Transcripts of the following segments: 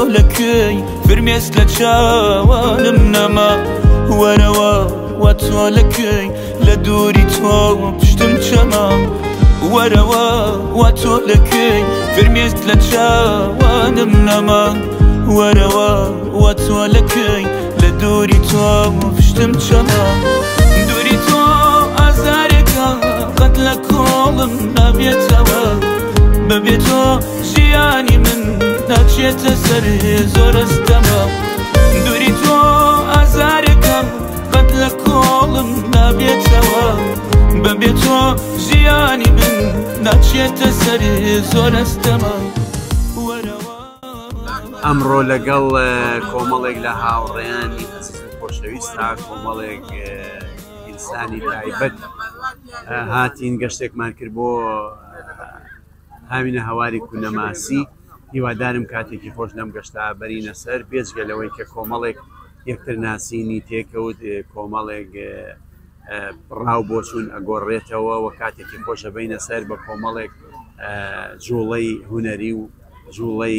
تۆ لە کوێی فرمێسک لە چاوانم نەما وەرەوە وە تۆ لە کوێی لە دووری تۆ پشتم چەما وەرەوە وە تۆ لە کوێی فرمێسک لە چاوانم نەما وەرەوە وە تۆ لە کوێی لە دووری تۆ پشتم چەما دووری تۆ ئازارێکە قەت لە کۆڵم نابێتەوە بەبێ تۆ ژیانی من ناچێتە سەر زۆر ئەستەمە دووری تۆ ئازارێکە قەت لە کۆڵم نابێتەوە بەبێ تۆ ژیانی من ناچێتە سەر زۆر ئەستەمە وەرەوە. ئەمڕۆ لەگەڵ کۆمەڵێک لە هاوڕێیانی ئەزیز و خۆشەویستا کۆمەڵێک ئینسانی تایبەت هاتین گەشتێکمان کرد بۆ هاوینە هەواری کونەماسی هیوادارم کاتێکی خۆش لەم گەشتە بەرینە سەر بێجگە لەوەی کە کۆمەڵێک یەکتر ناسینی تێکەوت کۆمەڵێک ڕاو بۆچوون ئەگۆڕێتەوە و کاتێکی خۆش ئەبەینە سەر بە کۆمەڵێک جوڵەی هونەری و جوڵەی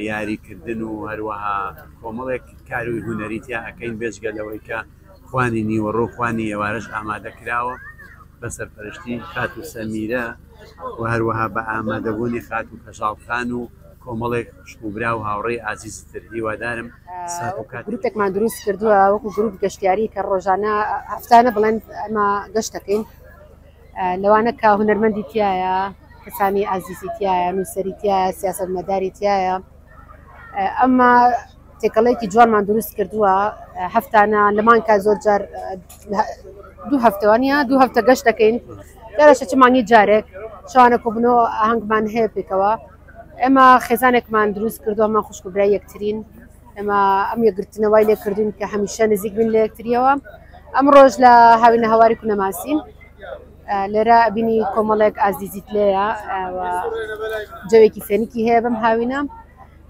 یاریکردن و هەروەها کۆمەڵێک کاروی هونەری تیا ئەکەین بێجگە لەوەی کە خوانی نیوەڕۆ و خوانی ئێوارەش ئامادە کراوە بە سەرپەرشتی خاتوو سەمیرە و هەروەها بە ئامادەبوونی خاتوو کەژاڵ خان و کۆمەڵێک خوشک و برا و هاوڕێی ئازیزی تر هیوادارم سات و کات گروپێکمان دروست کردووە وەکو گروپ گەشتیاری کە ڕۆژانە هەفتانە بڵێن ئەمە گەشت دەکەین لەوانە کە هونەرمەندی تایە کەسانی ئازیزی تایە نووسەری تایە سیاسەتمەداری تایە ئەمە تێکەڵەیەکی جوانمان دروست کردووە هەفتانە لە مانکا زۆر جار دوو هەفتەوانە دوو هەفتە گەشت دەکەین جارەشە چ مانگی جارێک شوانە کۆبنەوە ئاهەنگمان هەیە پێکەوە ئێمە خێزانێکمان دروست کردووە ئەمان خوشک و برای یەکترین ئێمە ئەم یەکگرتنەوەی لێ کردوین کە هەمیشە نزیک بین لە یەکتریەوە ئەم ڕۆژ لە هاوینە هەواری کونەماسین لێرە ئەبینی کۆمەڵێک ئازیزیت لێیە جەوێکی فێنکی هەیە بەم هاوینە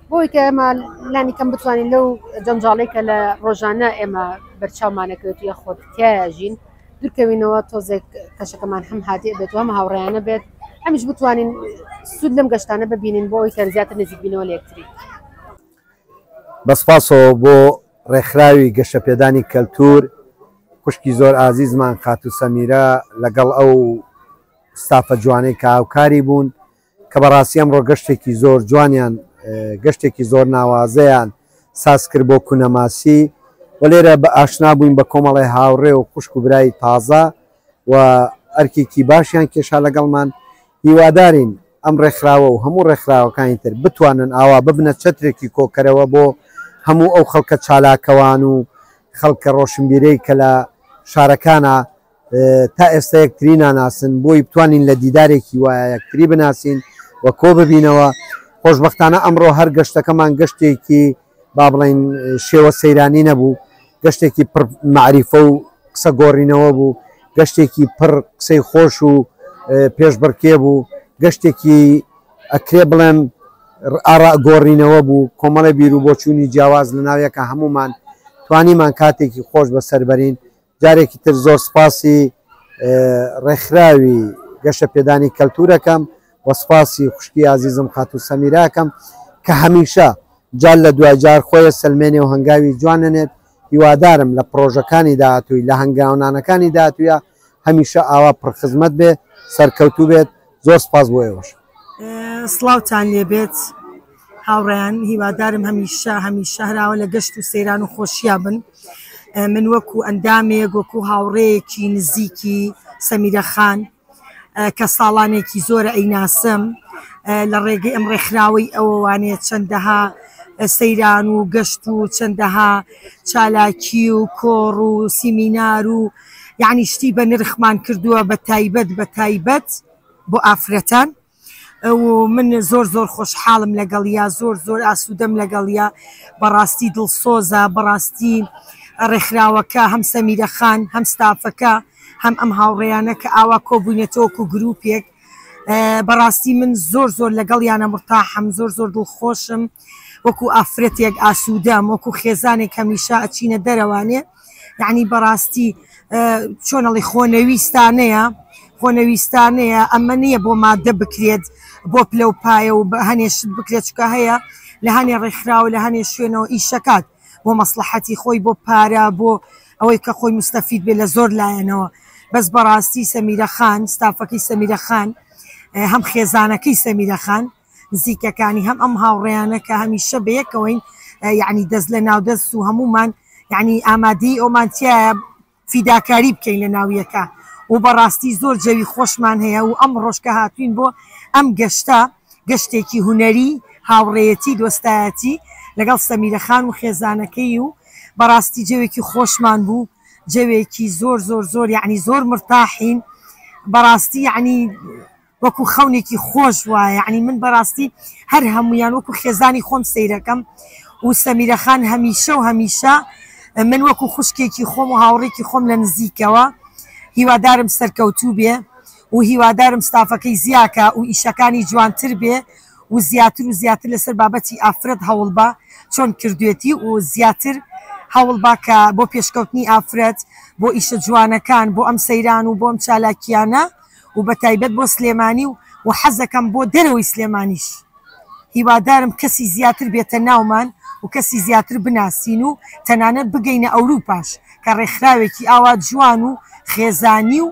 بۆی کە ئێمە لانی کەم بتوانین لەو جەنجاڵی کە لە ڕۆژانە ئێمە بەرچاومانەکەوێت یا خۆت تایە ژین دوورکەوینەوە تۆزێک کەشەکەمان هەم هادی بێت و هەم هاوڕێیانە بێت هەمیش بتوانین سوود لەم گەشتانە ببینین بۆ ئەوی کە زیاتر نزیک بینەوە لە یەکتری. بە سپاسەوە بۆ ڕێکخراوی گەشەپێدانی کەلتوور، خوشکی زۆر ئازیزمان خاتوو سەمیرە لەگەڵ ئەو ستافە جوانەی کە هاوکاری بوون، کە بەڕاستی ئەمڕۆ گەشتێکی زۆر جوانیان گەشتێکی زۆر ناوازەیان ساز کرد بۆ کونەماسی و لێرە بە ئاشنا بووین بە کۆمەڵی هاوڕێ و خوشک و برای تازە و ئەرکێکی باشیان کێشا لەگەڵمان هیوادارین ئەم ڕێکخراوە و هەموو ڕێکخراوەکانی تر بتوانن ئاوا ببنە چەترێکی کۆکەرەوە بۆ هەموو ئەو خەڵکە چالاکەوان و خەڵکە ڕۆشنبیرەی کە لە شارەکانە تا ئێستا یەکتری ناناسن بۆی بتوانین لە دیدارێکی وایە یەکتری بناسین و کۆ ببینەوە خۆشبەختانە ئەمڕۆ هەر گەشتەکەمان گەشتێکی با بڵین شێوە سەیرانی نەبوو گەشتێکی پڕ معریفە و قسە گۆڕینەوە بوو گەشتێکی پڕ قسەی خۆش و پێشبڕکێ بوو گەشتێکی ئەکرێ بڵێم ئاڕا گۆڕینەوە بوو کۆمەڵی بیر و بۆچوونی جیاواز لە ناویەکە هەمومان توانیمان کاتێکی خۆش بەسەر بەرین جارێکی تر زۆر سپاسی ڕێکخراوی گەشەپێدانی کەلتورەکەم و سپاسی خوشکی ئازیزم خاتوو سەمیراکەم کە هەمیشە جار لە دوای جار خۆیە سەلمێنێ و هەنگاوی جوان نەنێت هیوادارم لە پڕۆژەکانی داهاتووی لە هەنگاونانەکانی داهاتوویا هەمیشە ئاوا پڕخزمەت بێ سەرکەوتوو بێت زۆر سپاس بۆ ئێوەش. سڵاوتان لێبێت هاوڕێیان هیوادارم هەمیشە هەمیشە هەراوە لە گەشت و سەیران و خۆشییا بن من وەکو ئەندامێک وەکو هاوڕێیەکی نزیکی سەمیرە خان کە ساڵانێکی زۆرە ئەیناسم لە ڕێگەی ئەم ڕێکخراوەی ئەوەوانێ چەندەها سەیران و گەشت و چەندەها چالاکی و کۆڕ و سیمینار و یعنی شتی بە نرخمان کردووە بە تایبەت بە تایبەت بۆ ئافرەتان و من زۆر زۆر خۆشحاڵم لەگەڵیا زۆر زۆر ئاسوودەم لەگەڵیا بەڕاستی دڵسۆزە بەڕاستی ڕێکخراوەکە هەم سەمیرە خان هەم ستافەکە هەم ئەم هاوڕێیانە کە ئاوا کۆبووینەتەوە وەکو گروپێک بەڕاستی من زۆر زۆر لەگەڵیانە مرتاحم زۆر زۆر دڵخۆشم وەکو ئافرەتێک ئاسوودەم وەکو خێزانێک هەمیشە ئەچینە دەرەوانێ یعنی بەڕاستی چۆن ئەڵێ خۆنەویستانەیە خۆنەویستانەیە ئەمە نییە بۆ مادە بکرێت بۆ پلە و پایە و هەنێ شت بکرێت چکە هەیە لە هەنێ ڕێکخراوە لە هەنێ شوێنەوە ئیشەکات بۆ مەسڵەحەتی خۆی بۆ پارە بۆ ئەوەی کە خۆی موستەفید بێ لە زۆر لایەنەوە بەس بەڕاستی سەمیرە خان ستافەکەی سەمیرە خان هەم خێزانەکەی سەمیرە خان نزیکەکانی هەم ئەم هاوڕێیانە کە هەمیشە بەیەکەوەین یعنی دەست لە ناو دەست و هەموومان یعنی ئامادەی ئەومان تیایە فیداکاری بکەین لە ناو یەکا و بەڕاستی زۆر جەوی خۆشمان هەیە و ئەمڕۆش کە هاتوین بۆ ئەم گەشتە گەشتێکی هونەری هاوڕێیەتی دۆستایەتی لەگەڵ سەمیرە خان و خێزانەکەی و بەڕاستی جەوێکی خۆشمان بوو جەوێکی زۆر زۆر زۆر یعنی زۆر مرتاحین بەڕاستی یعنی وەکو خەونێکی خۆش وایە یەعنی من بەڕاستی هەر هەموویان وەکو خێزانی خۆم سەیرەکەم و سەمیرە خان هەمیشە و هەمیشە من وەکو خوشکێکی خۆم و هاوڕێکی خۆم لە نزیکەوە هیوادارم سەرکەوتوو بێ و هیوادارم ستافەکەی زیاکە و ئیشەکانی جوانتر بێ و زیاتر و زیاتر لەسەر بابەتی ئافرەت هەوڵبا چۆن کردوێتی و زیاتر هەوڵبا کە بۆ پێشکەوتنی ئافرەت بۆ ئیشە جوانەکان بۆ ئەم سەیران و بۆ ئەم چالاکیانە و بەتایبەت بۆ سلێمانی و و حەزەکەم بۆ دەرەوەی سلێمانیش هیوادارم کەسی زیاتر بێتە ناومان و کەسی زیاتر بناسین و تەنانەت بگەینە ئەوروپاش کە ڕێکخراوێکی ئاوا جوان و خێزانی و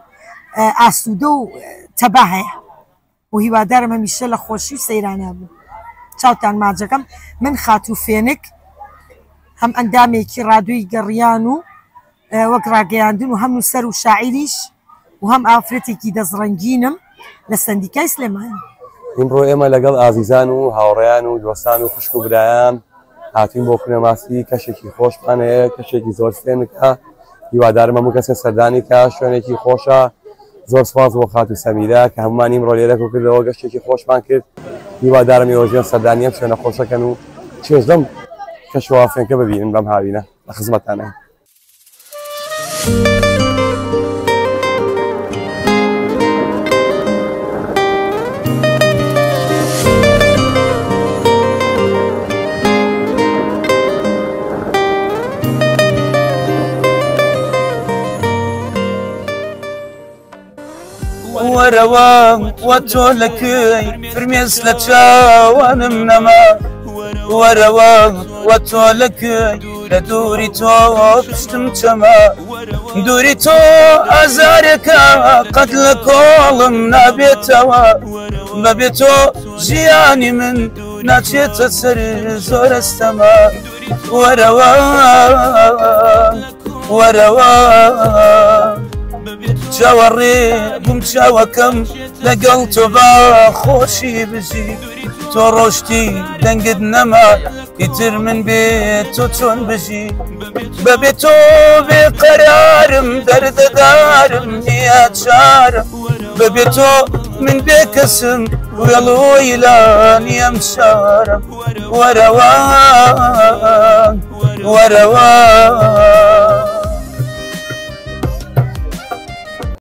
ئاسوودە و تەبا هەیە و هیوادارم هەمیشە لە خۆشی و سەیرانە بوو. چاوتان ماجەکەم من خاتوو فێنک هەم ئەندامێکی ڕادیۆی گەڕیان و وەک ڕاگەیاندن و هەم نووسەر و شاعیریش و هەم ئافرەتێکی دەستڕەنگینم لە سەندیکای سلێمانی. ئیمڕۆ ئێمە لەگەڵ ئازیزان و هاوڕێیان و دۆستان و خوشک و برایان هاتوین بۆ کونەماسی، کەشێکی خۆشمان هەیە، کەشێکی زۆر فێنکە، هیوادارم هەموو کەسێ سەردانی کا، شوێنێکی خۆشە. زۆر سوپاس بۆ خاتوو سەمیرە کە هەموومانی ئیمڕۆ لێرە کۆکردەوە، گەشتێکی خۆشمان کرد، هیوادارم ئێوەش بێن سەردانی ئەم شوێنە خۆشە کەن و چێژ لەم کەشوهەوا فێنکە ببینن بەم هاوینە. لە خزمەتتانین. وەرەوە وە تۆ لە کوێی فرمێس لە چاوانم نەما وەرەوە وە تۆ لە کوێی لە دووری تۆ پشتم چەما دووری تۆ ئازارێکە قەت لە کۆڵم نابێتەوە بەبێ تۆ ژیانی من ناچێتە سەر زۆرەستەما وەرەوە وەرەوە چاوەڕێ بووم چاوەکەم لەگەڵ تۆ با خۆشی بژی تۆ ڕۆشتی دەنگت نەما ئیتر من بێ تۆ چۆن بژی بەبێ تۆ بێ قەرارم دەردەدارم نییە چارم بەبێ تۆ من بێ کەسم وێڵۆیلانی ئەم شارم وەرەوە وەرەوە.